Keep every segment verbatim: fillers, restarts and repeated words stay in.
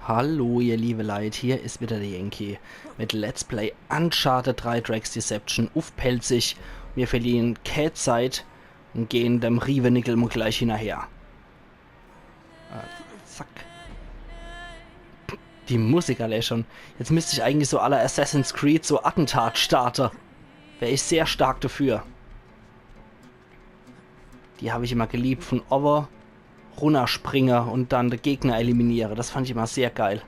Hallo, ihr liebe Leit, hier is wieder der Yankee mit Let's Play Uncharted drei Drake's Deception uff Pälzisch. Mir verlieren kä Zeit un gehen dem Riewenickel mo gleich hinnerher. Äh, zack. Die Musik allee schon. Jetzt müsst ich eigentlich so à la Assassin's Creed so Attentat starte. Wär ich sehr stark dafür. Die hab ich immer geliebt, von owwe runnerspringe un dann de Gegner eliminiere. Das fand ich immer sehr geil.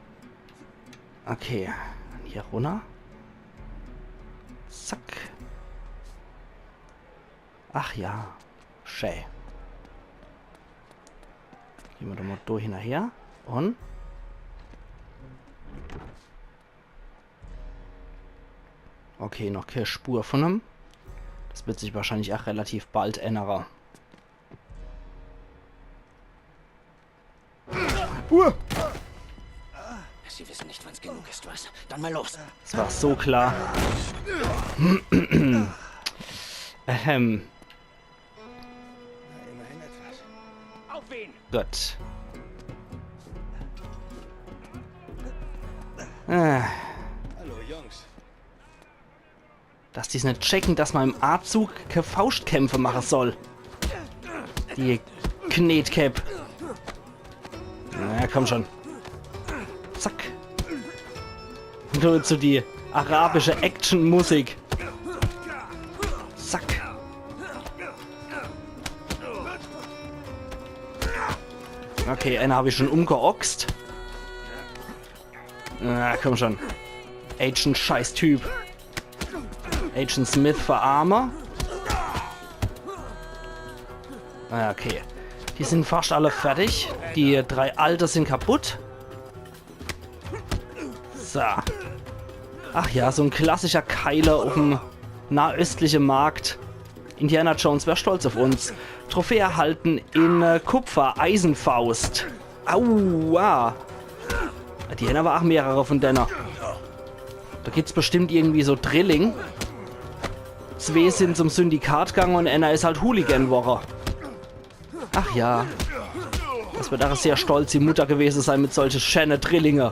Okay, hier runner. Zack. Ach ja, schä. Gehn mer doch mo do hinnerher. Un? Okay, noch kä Spur von em. Das wird sich wahrscheinlich ach relativ bald ännere. Uh! Sie wissen nicht, wann's genug ist, was? Dann mal los. Das war so klar. Ahem. Na, immerhin etwas. Auf ihn! Gut. Äh. Hallo, Jungs. Dass die's net checken, dass ma im Aazug kä Fauschtkämpfe mache soll. Die Knetkäpp. Na, komm schon. Zack. Un dazu die arabische Action-Musik. Zack. Okay, ääner hab ich schon umgeoxt. Ah, komm schon. Agent Scheißtyp. Agent Smith für Arme. Ah, okay. Die sind fast alle fertig. Die drei Alte sind kaputt. So. Ach ja, so en klassischer Keiler uff'm nahöstliche Markt. Indiana Jones wär stolz uff uns. Trophäe erhalten in, äh, Kupfer, Eisenfaust. Aua. Die hänn awwer ach mehrere von denne. Do gibt's bestimmt irgendwie so Drilling. Zwee sind zum Syndikat gange un ääner is halt Hooligan worre. Ach ja. Das wird ach sehr stolz die Mutter gewese sei mit solche schäne Drillinge.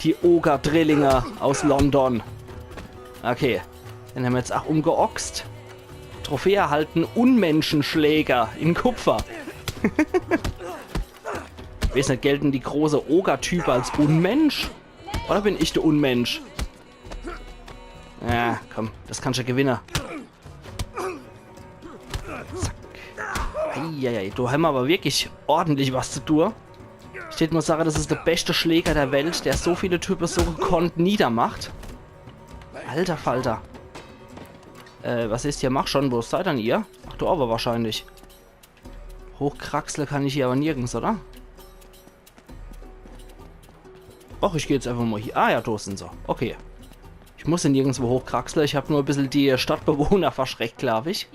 Die Oger-Drillinge aus London. Okay. Den hämmer jetzt ach umgeoxt. Trophäe erhalten, Unmenschenschläger in Kupfer. Weeß net, gelten die große Oger-Type als Unmensch? Oder bin ich de Unmensch? Ja, komm, das kannsch jo gewinne. Zack. Eieiei, do hämmer awwer wirklich ordentlich was zu tue. Ich tät mo sage, das is de beschte Schläger der Welt, der so viele Type so gekonnt niedermacht. Alter Falter. Äh, was is hier? Mach schon, wo seid dann ihr? Ach, do owwe wahrscheinlich. Hochkraxle kann ich hier awwer nirgends, oder? Och, ich geh jetzt einfach mo hier. Ah ja, do sind se. Okay. Ich muss jo nirgendswo hochkraxle. Ich hab nur e bissel die Stadtbewohner verschreckt, glaub ich.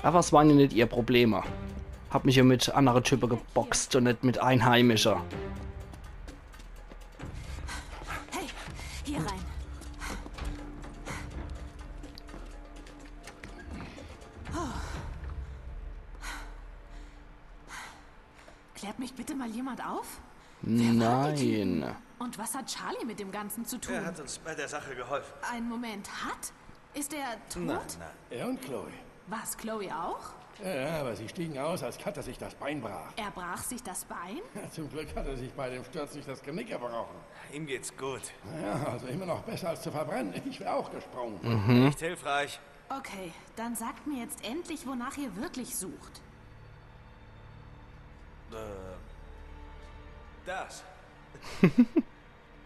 Awwer es waren jo net ihr Probleme. Hab mich jo mit annere Type geboxt un net mit Einheimische. Hey, hier rein. Klärt mich bitte mal jemand auf? Wer waren die Typen? Nein. Und was hat Charlie mit dem Ganzen zu tun? Er hat uns bei der Sache geholfen. Ein Moment, hat? Ist er tot? Nein, nein. Er und Chloe. Was, Chloe auch? Ja, aber sie stiegen aus, als Cutter sich das Bein brach. Er brach sich das Bein? Zum Glück hat er sich bei dem Sturz nicht das Genick gebrochen. Ihm geht's gut. Ja, also immer noch besser als zu verbrennen. Ich wär auch gesprungen. Nicht hilfreich. Okay, dann sagt mir jetzt endlich, wonach ihr wirklich sucht. Äh, das.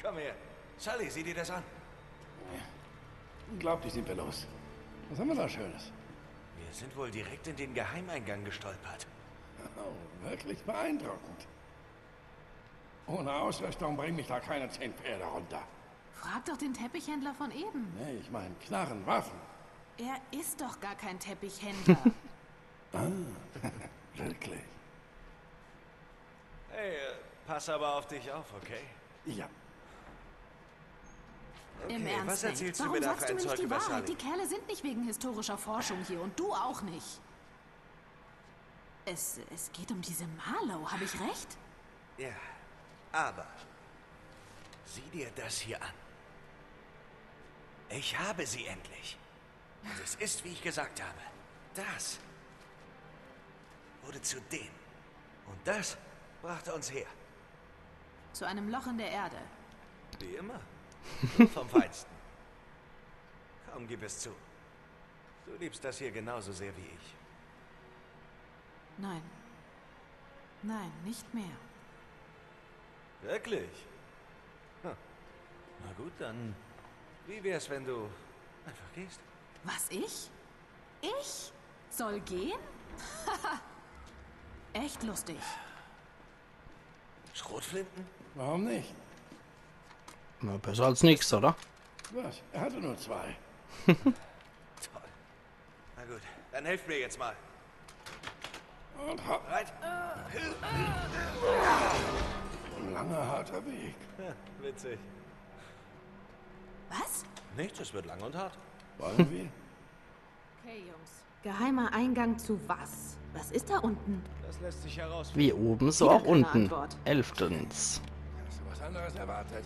Komm her. Sully, sieh dir das an. Unglaublich sind wir los. Was haben wir da Schönes? Wir sind wohl direkt in den Geheimeingang gestolpert. Oh, wirklich beeindruckend. Ohne Ausrüstung bringen mich da keine zehn Pferde runter. Frag doch den Teppichhändler von eben. Nee, ich meine Knarren, Waffen. Er ist doch gar kein Teppichhändler. Ah, wirklich? Hey, äh, pass aber auf dich auf, okay? Ja. Im Ernst, Nate, warum sagst du mir nicht die Wahrheit? Die Kerle sind nicht wegen historischer Forschung hier und du auch nicht. Es, es geht um diese Marlowe, habe ich recht? Ja, aber sieh dir das hier an. Ich habe sie endlich. Und es ist, wie ich gesagt habe. Das wurde zu dem. Und das brachte uns her. Zu einem Loch in der Erde. Wie immer. Nur vom Feinsten. Komm, gib es zu. Du liebst das hier genauso sehr wie ich. Nein. Nein, nicht mehr. Wirklich? Hm. Na gut, dann. Wie wär's, wenn du einfach gehst? Was, ich? Ich? Soll gehen? Echt lustig. Schrotflinten? Warum nicht? Na, besser als nix, oder? Was? Er hatte nur zwei. Toll. Na gut, dann helft mir jetzt mal. Und hopp, Right? ein langer, harter Weg. Witzig. Was? Nichts, es wird lang und hart. Wollen wir? Okay, Jungs. Geheimer Eingang zu was? Was ist da unten? Das lässt sich herausfinden. Wie oben, so Wieder auch keine unten. Antwort. Elftens. Hast du was anderes erwartet?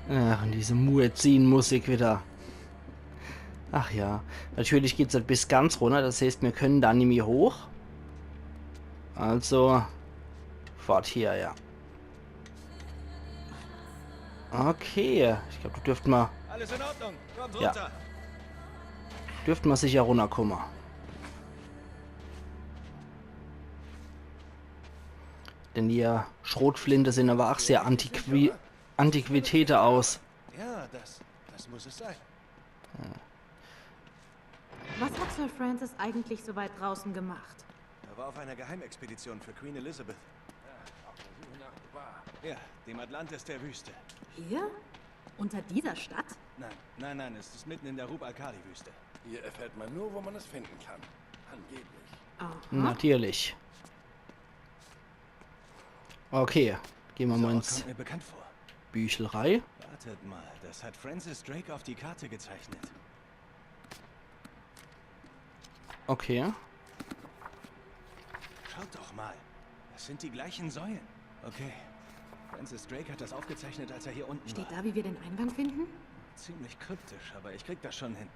Ach, und diese Muezzin-Musik wieder. Ach ja, natürlich geht's halt bis ganz runner, das heißt, mir können da nimmi hoch. Also, fort hier, ja. Okay, ich glaub, du dürft ma, Alles in Ordnung. Kommt Ja. Runter. Dürft ma sicher runnerkomme. Denn die Schrotflinte sinn aber ach sehr antiqui Antiquitäte aus. Ja, das, das muss es sein. Was hat Sir Francis eigentlich so weit draußen gemacht? Er war auf einer Geheimexpedition für Queen Elizabeth. Ja, dem Atlantis der Wüste. Hier? Unter dieser Stadt? Nein, nein, nein, es ist mitten in der Rub al-Khali-Wüste. Hier erfährt man nur, wo man es finden kann. Angeblich. Aha. Natürlich. Okay, gehen wir Dieser mal Ort ins kommt mir bekannt vor. Büchelei. Wartet mal, das hat Francis Drake auf die Karte gezeichnet. Okay. Schaut doch mal. Das sind die gleichen Säulen. Okay. Francis Drake hat das aufgezeichnet, als er hier unten Steht war. Da, wie wir den Eingang finden? Ziemlich kryptisch, aber ich krieg das schon hin.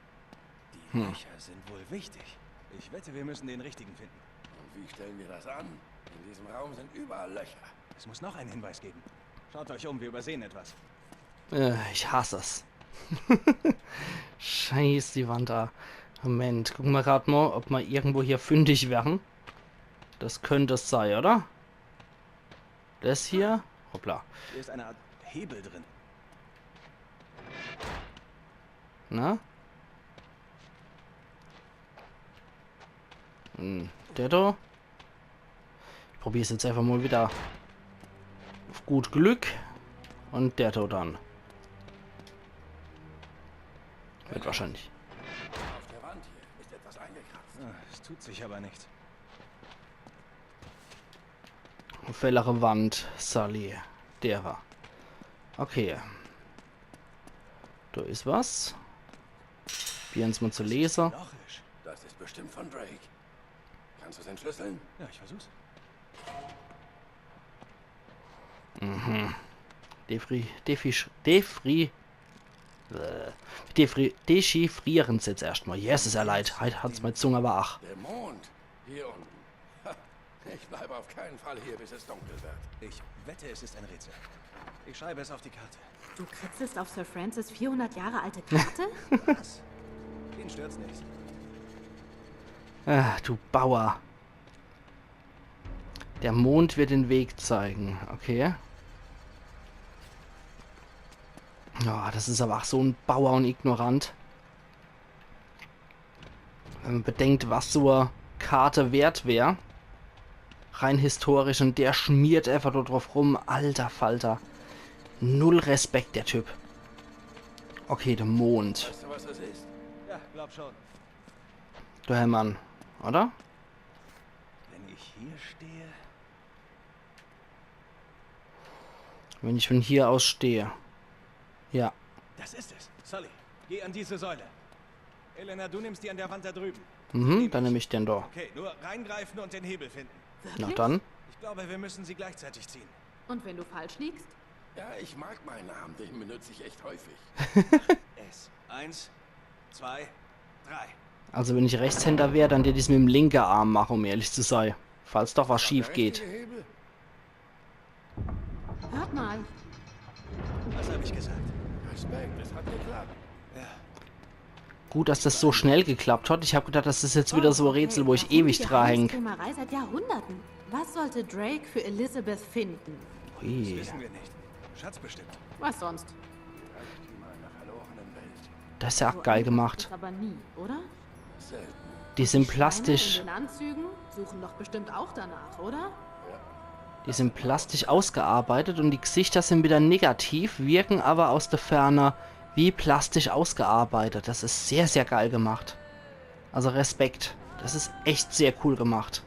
Die Löcher sind wohl wichtig. Ich wette, wir müssen den richtigen finden. Und wie stellen wir das an? In diesem Raum sind überall Löcher. Es muss noch einen Hinweis geben. Schaut euch um, wir übersehen etwas. Äh, ich hasse es. Scheiß die Wand da. Moment, gucken wir grad mal, ob wir irgendwo hier fündig wären. Das könnte es sein, oder? Das hier? Hoppla. Hier ist eine Art Hebel drin. Na? Hm, der da? Ich probier's jetzt einfach mal wieder. Auf gut Glück. Und der da dann. Wird wahrscheinlich. Auf der Wand hier ist etwas eingekratzt. Ah, es tut sich aber nichts. Fellere Wand, Sully. Derer. Okay. Da is was. Probieren's mal zu lese. Logisch. Das ist bestimmt von Drake. Kannst du es entschlüsseln? Ja, ich versuch's. Defri... Defri... Defri... Äh, Defri... Dechiffrieren's jetzt erscht mal. Jesus, er leid. Heit hat's mei Zung aber ach. Der Mond. Hier unten. Ha, ich bleibe auf keinen Fall hier, bis es dunkel wird. Ich wette, es ist ein Rätsel. Ich schreibe es auf die Karte. Du kritzelst auf Sir Francis vierhundert Jahre alte Karte? Was? Ihn stört's nicht. Ah, du Bauer. Der Mond wird den Weg zeigen. Okay. Ja, das is aber ach so en Bauer und Ignorant. Wenn man bedenkt, was so e Karte wert wär. Rein historisch und der schmiert einfach dort drauf rum. Alter Falter. Null Respekt, der Typ. Okay, der Mond. Weißt du, was das ist? Ja, glaub schon. Du Hermann, oder? Wenn ich hier stehe. Wenn ich von hier aus stehe. Ja. Das ist es. Sully, geh an diese Säule. Elena, du nimmst die an der Wand da drüben. Mhm, dann nehm ich den da. Okay, nur reingreifen und den Hebel finden. Na dann. Ich glaube, wir müssen sie gleichzeitig ziehen. Und wenn du falsch liegst? Ja, ich mag meinen Arm, den benutze ich echt häufig. S. Eins, zwei, drei. Also wenn ich Rechtshänder wär, dann tät ich's mit'm linke Arm mache, um ehrlich zu sei. Falls doch was schief geht. Hört mal. Was hab ich gesagt? Respekt, es hat geklappt. Ja. Gut, dass das so schnell geklappt hat. Ich hab gedacht, das is jetzt wieder so e Rätsel, wo ich ewig dra häng. Geheimniskrämerei seit Jahrhunderten. Was sollte Drake für Elizabeth finden? Ui. Das wissen wir nicht. Schatz bestimmt. Was sonst? Das is ja ach geil gemacht. So einfach ist aber nie, oder? Die sind plastisch. Schweine in den Anzügen suchen doch bestimmt auch danach, oder? Die sind plastisch ausgearbeitet und die Gesichter sind wieder negativ, wirken aber aus der Ferne wie plastisch ausgearbeitet. Das is sehr, sehr geil gemacht. Also Respekt. Das is echt sehr cool gemacht.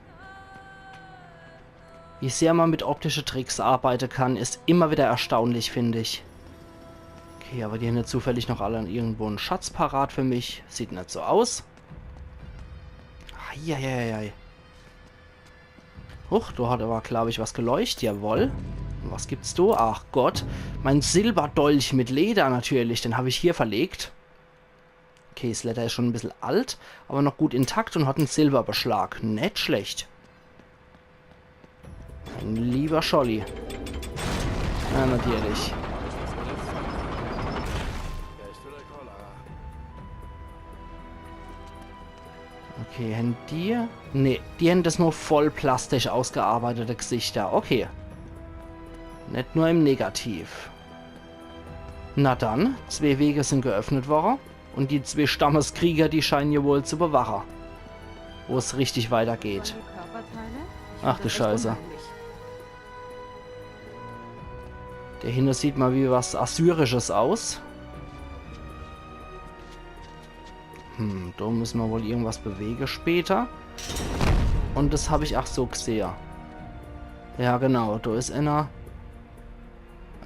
Wie sehr man mit optische Tricks arbeite kann, is immer wieder erstaunlich, find ich. Okay, aber die hen net zufällig noch alle irgendwo en Schatz parat für mich? Sieht net so aus. Eieieiei. Huch, do hat aber, glaub ich, was geleucht. Jawoll. Und was gibt's do? Ach Gott. Mein Silberdolch mit Leder natürlich. Den hab ich hier verlegt. Okay, 's Leder is schon e bissel alt, aber noch gut intakt und hat en Silberbeschlag. Net schlecht. Mein lieber Scholli. Na, natürlich. Okay, hen die? Nee, die hen das nur voll plastisch ausgearbeitete Gesichter. Okay. Net nur im Negativ. Na dann, zwee Wege sind geöffnet worre. Und die zwee Stammeskrieger, die scheinen hier wohl zu bewache, wo es richtig weitergeht. Ach du Scheiße. Der hinne sieht mal wie was Assyrisches aus. Hm, do müssen wir wohl irgendwas bewege später. Und das hab ich ach so gsehe. Ja, genau, do is einer.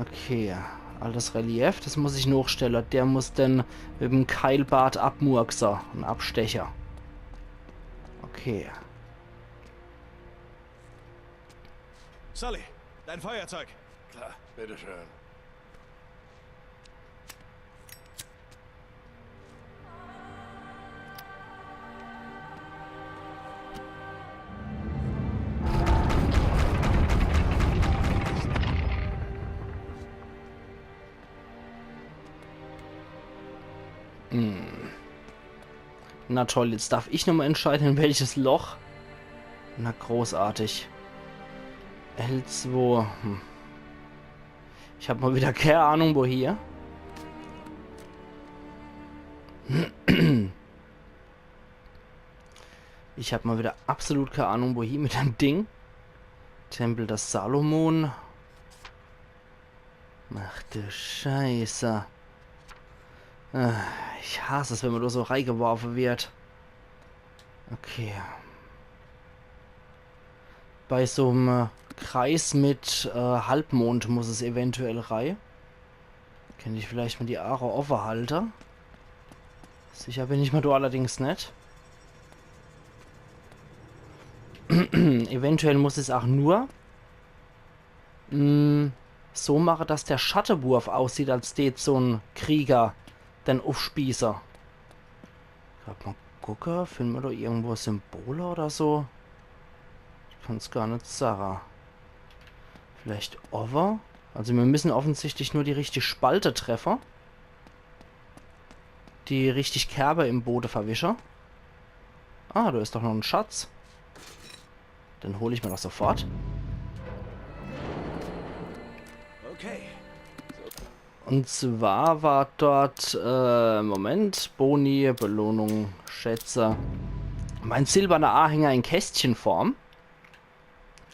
Okay, altes Relief, das muss ich nochstelle. Der muss den mit'm Keilbart abmurkse und absteche. Okay. Sully, dein Feuerzeug. Klar, bitteschön. Hm. Na toll, jetzt darf ich nochmal entscheiden, in welches Loch. Na, großartig. L zwei. Hm. Ich hab mal wieder keine Ahnung, woher. Ich hab mal wieder absolut keine Ahnung, wohin mit dem Ding. Tempel des Salomon. Ach du Scheiße. Äh, ich hasse es, wenn man da so reingeworfen wird. Okay. Bei so einem, äh, Kreis mit, äh, Halbmond muss es eventuell rein. Könnte ich vielleicht mal die Aare offen halten. Sicher bin ich mir da allerdings nicht. Eventuell muss es auch nur, mm, so machen, dass der Schattewurf aussieht, als tät so ein Krieger den aufspießen. Grad mal gucke, finden wir da irgendwo Symbole oder so? Ich kann's gar nicht sagen. Vielleicht over? Also wir müssen offensichtlich nur die richtige Spalte treffen. Die richtig Kerbe im Boden verwischen. Ah, da ist doch noch ein Schatz. Den hol ich mir doch sofort. Okay. Und zwar war dort, äh, Moment, Boni, Belohnung, Schätze. Mein silberner Anhänger in Kästchenform.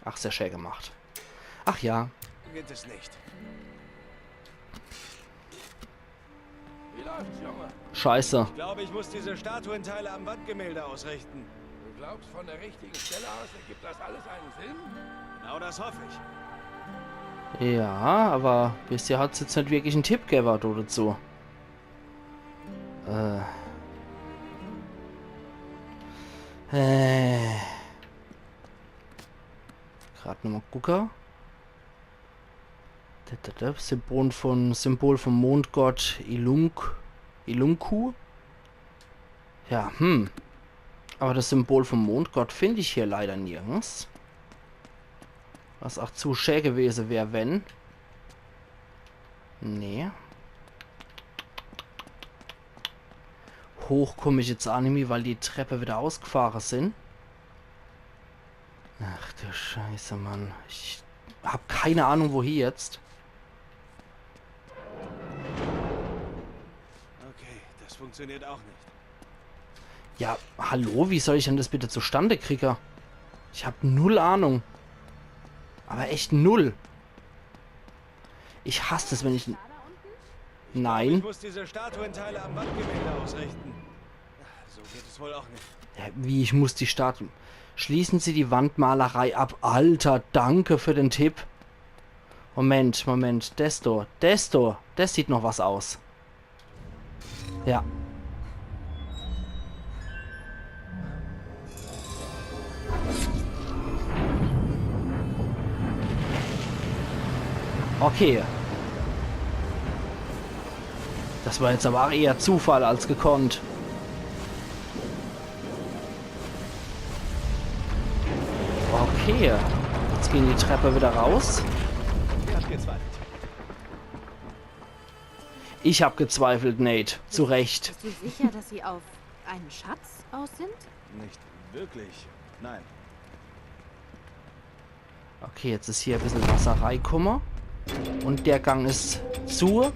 Ach, sehr schön gemacht. Ach ja. Geht es nicht. Wie läuft's, Junge? Scheiße. Ich glaube, ich muss diese Statuenteile am Wandgemälde ausrichten. Du glaubst, von der richtigen Stelle aus ergibt das alles einen Sinn? Genau das hoffe ich. Ja, aber bisher hat's jetzt nicht wirklich einen Tipp gegeben dazu. Äh. Äh. Grad nochmal gucke. Da, da, da. Symbol von, Symbol vom Mondgott Ilunk, Ilunku. Ja, hm. Aber das Symbol vom Mondgott find ich hier leider nirgends. Was auch zu schä gewese wär, wenn. Nee. Hoch komm ich jetzt aa nimmi, weil die Treppe wieder ausgefahre sin. Ach du Scheiße, Mann. Ich hab keine Ahnung, wohie jetzt. Okay, das funktioniert auch nicht. Ja, hallo, wie soll ich denn das bitte zustande kriege? Ich hab null Ahnung. Aber echt null. Ich hass das, wenn ich... Ich Nein. muss diese Statuenteile am Wandgemälde ausrichten. So geht es wohl auch nicht. Ja, wie, ich muss die Statue... Schließen Sie die Wandmalerei ab. Alter, danke für den Tipp. Moment, Moment. Desto, desto. Das sieht noch was aus. Ja. Okay. Das war jetzt aber auch eher Zufall als gekonnt. Okay. Jetzt gehen die Treppe wieder raus. Ich hab gezweifelt. Ich hab gezweifelt, Nate. Zu Recht. Bist du sicher, dass sie auf einen Schatz aus sind? Nicht wirklich. Nein. Okay, jetzt is hier e bissel Wasser reikumme. Und der Gang is zu.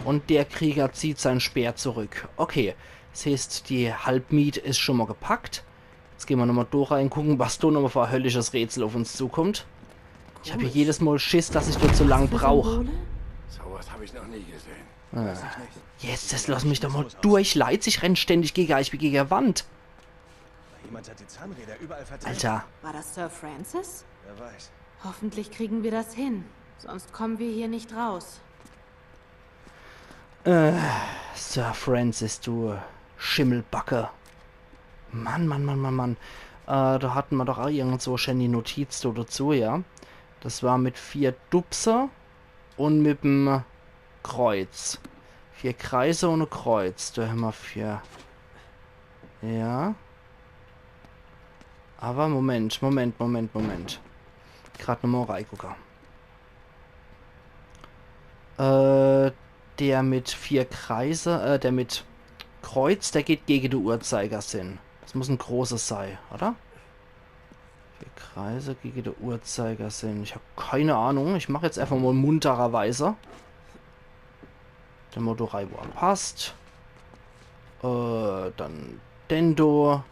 Und der Krieger zieht sein Speer zurück. Okay, das heißt, die Halbmiet is schon mal gepackt. Jetzt gehen wir nochmal do rein, gucken, was do nochmal für e höllisches Rätsel auf uns zukommt. Ich hab hier jedes Mal Schiss, dass ich do zu lang brauch. Symbole? Sowas habe ich noch nie gesehen. Ah. Ich nicht. Jetzt, das lass mich doch mal durch, Leit. Ich renn ständig gegen, ich bin gegen e Wand. Jemand hat die Zahnräder überall verteilt. Alter. War das Sir Francis? Wer weiß. Hoffentlich kriegen wir das hin. Sonst kommen wir hier nicht raus. Äh, Sir Francis, du Schimmelbacke. Mann, Mann, Mann, Mann, Mann. Äh, da hatten wir doch auch irgend so schön die Notiz do dazu, ja. Das war mit vier Dupse und mit'm Kreuz. Vier Kreise und e Kreuz. Da haben wir vier. Ja. Aber Moment, Moment, Moment, Moment. Grad nochmal reigucke. Äh, der mit vier Kreise, äh, der mit Kreuz, der geht gegen de Uhrzeigersinn. Das muss e großes sei, oder? Vier Kreise gegen de Uhrzeigersinn. Ich hab keine Ahnung. Ich mach jetzt einfach mal muntererweise. Der Motorei, wo er passt. Äh, dann den do.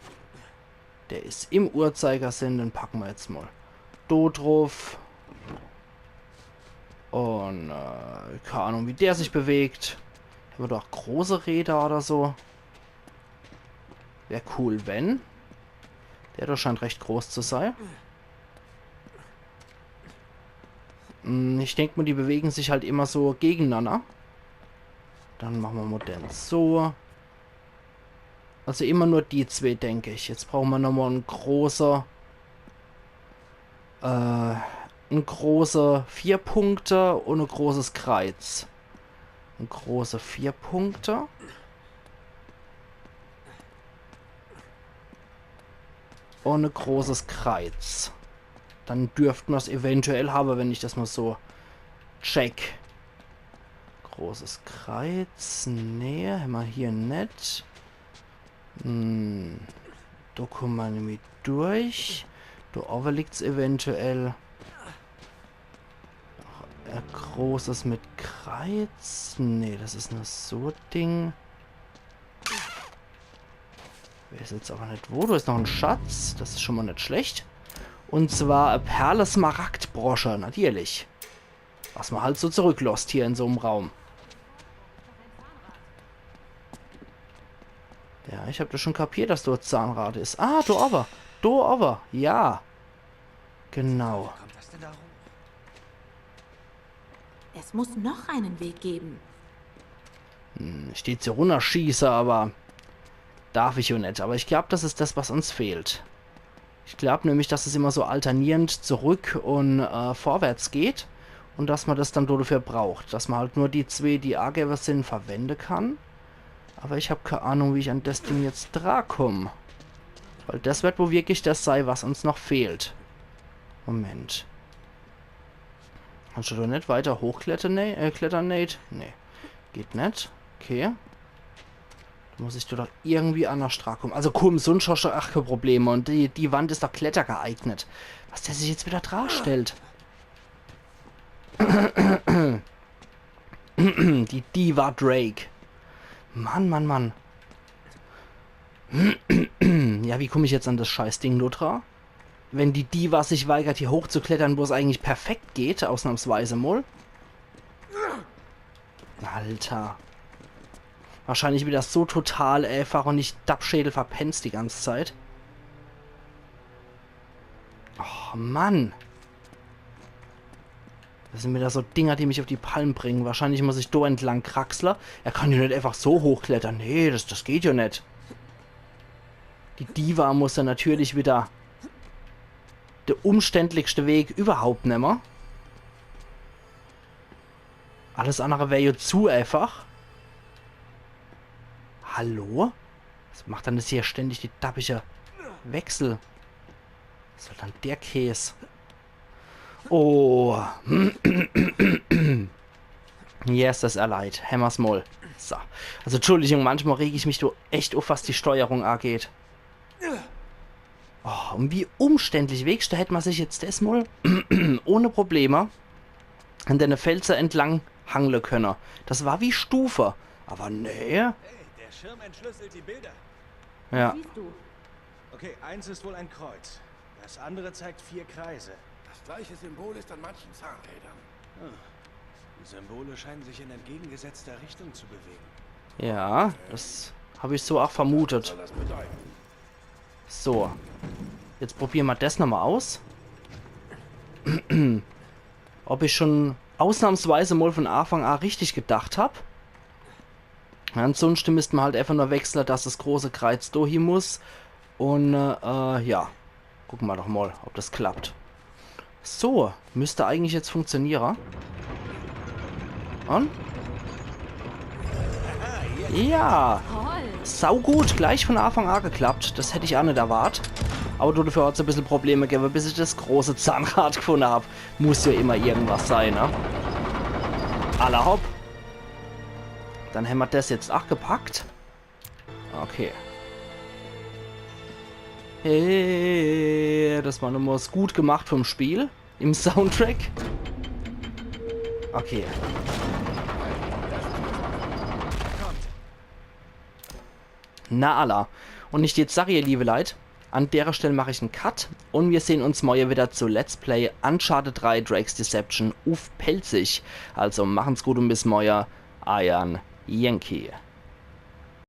Der is im Uhrzeigersinn, den packen wir jetzt mal do drauf. Und, äh, keine Ahnung, wie der sich bewegt. Haben wir doch große Räder oder so. Wär cool, wenn. Der da scheint recht groß zu sein. Hm, ich denk mal, die bewegen sich halt immer so gegeneinander. Dann machen wir mal den so. Also immer nur die zwei, denk ich. Jetzt brauchen wir nochmal e großer, äh, e große vier Punkte und e großes Kreuz. E große vier Punkte. Und e großes Kreuz. Dann dürften wir's eventuell haben, wenn ich das mal so check. Großes Kreuz. Nee, haben wir hier net. Hm, da kommen wir nämlich durch. Da oben liegt's eventuell. E großes mit Kreuz. Nee, das is nur so e Ding. Weiß jetzt aber net wo. Da is noch e Schatz. Das is schon mal net schlecht. Und zwar e Perle-Smaragd-Brosche, natürlich. Was man halt so zurücklosst hier in so'm Raum. Ja, ich hab das schon kapiert, dass dort Zahnrad is. Ah, da aber. Da aber. Ja. Genau. Kommt das denn da hoch? Es muss noch einen Weg geben. Hm, ich tät sie runnerschieße, aber Darf ich jo net, aber ich glaub, das is das, was uns fehlt. Ich glaub nämlich, dass es immer so alternierend zurück und äh, vorwärts geht und dass man das dann dodefür braucht. Dass man halt nur die zwee, die agewe sin, verwende kann. Aber ich hab kee Ahnung, wie ich an das Ding jetzt dra komm. Weil das wird wohl wirklich das sei, was uns noch fehlt. Moment. Kannst du doch net weiter hochklettern, ne? Äh, klettern, Nate? Nee. Geht net. Okay. Da muss ich doch irgendwie annerscht dra komm. Also komm, sunscht hoscht du ach kee Probleme. Und die, die Wand is doch klettergeeignet. Was der sich jetzt wieder dra stellt. Die Diva Drake. Mann, Mann, Mann. Ja, wie komm ich jetzt an das scheiß Ding do dra? Wenn die Diva sich weigert, hier hochzuklettern, wo es eigentlich perfekt geht, ausnahmsweise mol. Alter. Wahrscheinlich wieder so total einfach und ich Dappschädel verpennt die ganze Zeit. Oh, Mann. Das sin wieder so Dinger, die mich auf die Palm bringen. Wahrscheinlich muss ich do entlang kraxle. Er kann jo net einfach so hochklettern. Nee, das, das geht jo net. Die Diva muss dann natürlich wieder de umständlichste Weg überhaupt nemme. Alles andere wär jo zu einfach. Hallo? Was macht dann das hier ständig, die dappische Wechsel? Was soll dann der Käs? Oh. Yes, das erleid. Hämmer's mol. So. Also, Entschuldigung, manchmal reg ich mich do echt uff, was die Steuerung ageht. Oh, und wie umständlich. Weescht, do hätt man sich jetzt des mol ohne Probleme an dene Felse entlang hangle könne. Das war wie Stufe. Aber nee. Hey, der Schirm entschlüsselt die Bilder. Ja. Siehst du? Okay, eins ist wohl ein Kreuz. Das andere zeigt vier Kreise. Das gleiche Symbol ist an manchen Zahnrädern. Die Symbole scheinen sich in entgegengesetzter Richtung zu bewegen. Ja, das hab ich so auch vermutet. Soll das bedeuten? So. Jetzt probiere mer des nochmal aus. Ob ich schon ausnahmsweise mal von Anfang an richtig gedacht hab. Ansonsten müsste mer halt einfach nur wechsle, dass das große Kreiz do hie muss. Und äh, äh, ja. Gucke mer doch mal, ob das klappt. So, müsste eigentlich jetzt funktioniere. Und? Ja, Toll. saugut, gleich von Anfang an geklappt. Das hätt ich auch net erwart. Aber du, dafür hat's e bissel Probleme gewwe, bis ich das große Zahnrad gefunde hab. Muss ja immer irgendwas sein, ne? Alla hopp. Dann hämmer das jetzt auch gepackt. Okay. Hey, das war nochmal gut gemacht vom Spiel. Im Soundtrack. Okay. Na alla. Und ich jetzt sag, ihr liebe Leit, an derer Stelle mach ich en Cut und wir sehen uns morje wieder zu Let's Play Uncharted drei Drake's Deception uff Pälzisch. Also machen's gut und bis morje, eiern Yankee.